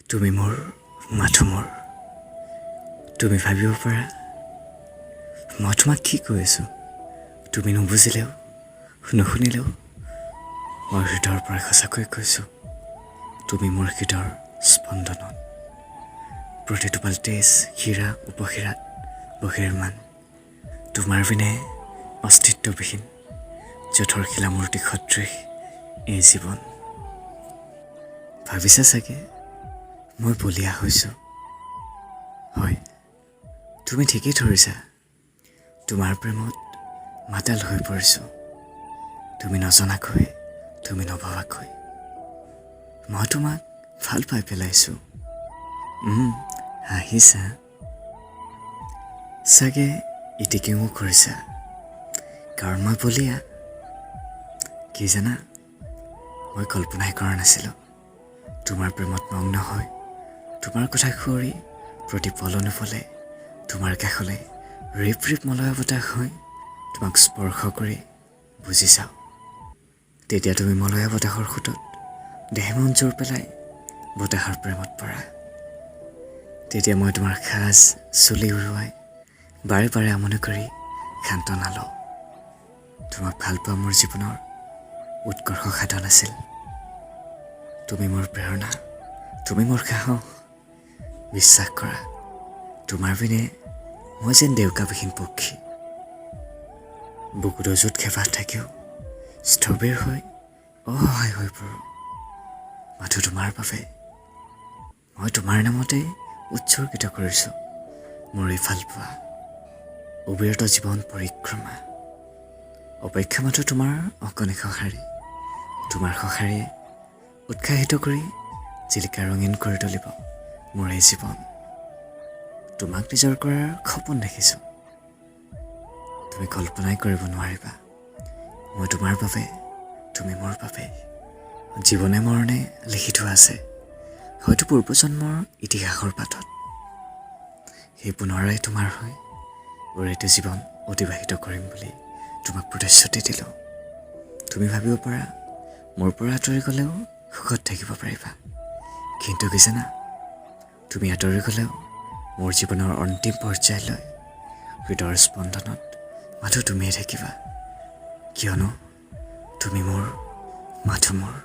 তুমি মোৰ, মাথো মোৰ। তুমি ভাবিব পাৰা মই তোমাক কি কৈ আছোঁ। তুমি নুবুজিলেও, নুশুনিলেও মই হৃদয়ৰ পৰা সঁচাকৈ কৈছোঁ, তুমি মোৰ হৃদয়ৰ স্পন্দনত, প্ৰতিটোপাল তেজ শিৰা উপশিৰাত বহিৰ্মান। তোমাৰ বিনে অস্তিত্ববিহীন জঠৰ শিলামূৰ্তি সদৃশ এই জীৱন। ভাবিছা চাগে মই বলিয়া হৈছোঁ। হয়, তুমি ঠিকেই ধৰিছা, তোমাৰ প্ৰেমত মাতাল হৈ পৰিছোঁ। তুমি নজনাকৈ, তুমি নভবাকৈ মই তোমাক ভাল পাই পেলাইছোঁ। হাঁহিছা চাগে, ইটিকিঙো কৰিছা, কাৰণ মই বলিয়া। কি জানা, মই কল্পনাই কৰা নাছিলোঁ তোমাৰ প্ৰেমত মগ্ন হৈ, তোমাৰ কথা সুঁৱৰি প্ৰতি পল অনুপলে তোমাৰ কাষলৈ ৰিপ ৰিপ মলয়া বতাহ হৈ তোমাক স্পৰ্শ কৰি বুজি যাওঁ। তেতিয়া তুমি মলয়া বতাহৰ সোঁতত দেহ মন জোৰ পেলাই বতাহৰ প্ৰেমত পৰা। তেতিয়া মই তোমাৰ সাজ চুলি উৰুৱাই বাৰে বাৰে আমনি কৰি সান্তনা লওঁ। তোমাক ভাল পোৱা মোৰ জীৱনৰ উৎকৰ্ষ সাধন আছিল। তুমি মোৰ প্ৰেৰণা, তুমি মোৰ সাহস। বিশ্বাস কৰা, তোমাৰ বিনে মই যেন ডেউকাবিহীন পক্ষী। বুকুত অযুত হেঁপাহ থাকিও স্থবিৰ হৈ অসহায় হৈ পৰোঁ মাথো তোমাৰ বাবে। মই তোমাৰ নামতেই উৎসৰ্গিত কৰিছোঁ মোৰ এই ভালপোৱা অবিৰত জীৱন পৰিক্ৰমা। অপেক্ষা মাথো তোমাৰ অকণি সঁহাৰি। তোমাৰ সঁহাৰিয়ে উৎসাহিত কৰি জিলিকা ৰঙীন কৰি তুলিব মোৰ এই জীৱন। তোমাক নিজৰ কৰাৰ সপোন দেখিছোঁ। তুমি কল্পনাই কৰিব নোৱাৰিবা, মই তোমাৰ বাবে, তুমি মোৰ বাবে। জীৱনে মৰণে লিখি থোৱা আছে হয়তো পূৰ্বজন্মৰ ইতিহাসৰ পাতত। সেই পুনৰাই তোমাৰ হৈ ওৰেটো জীৱন অতিবাহিত কৰিম বুলি তোমাক প্ৰতিশ্ৰুতি দিলোঁ। তুমি ভাবিব পাৰা মোৰ পৰা আঁতৰি গ'লেও সুখত থাকিব পাৰিবা, কিন্তু কি জানা, তুমি আঁতৰি গ'লেও মোৰ জীৱনৰ অন্তিম পৰ্যায়লৈ হৃদয়ৰ স্পন্দনত মাথো তুমিয়ে থাকিবা, কিয়নো তুমি মোৰ, মাথো মোৰ।